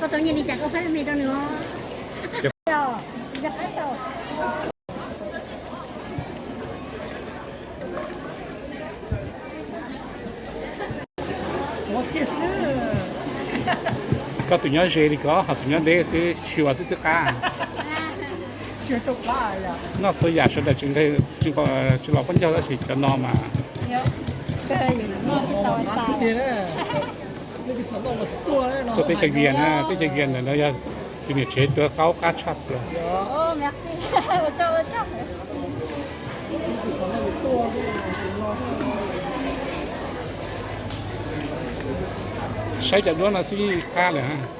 Koj tau nyiaj li cas koj faib me rau nws os. Koj tus nyob ze li ko, ho tus nyob deb xwb, xyuas xwb twb qab. Noj txhua yam sawv daws tsis los pab ncauj tab sis cov no mas. Tuaj teb chaws Vias na, teb chaws Vias ntawm no yog tus niam tsev tuav qaub qab tshaj plaws. Saib cov duab no xwb qab lawm.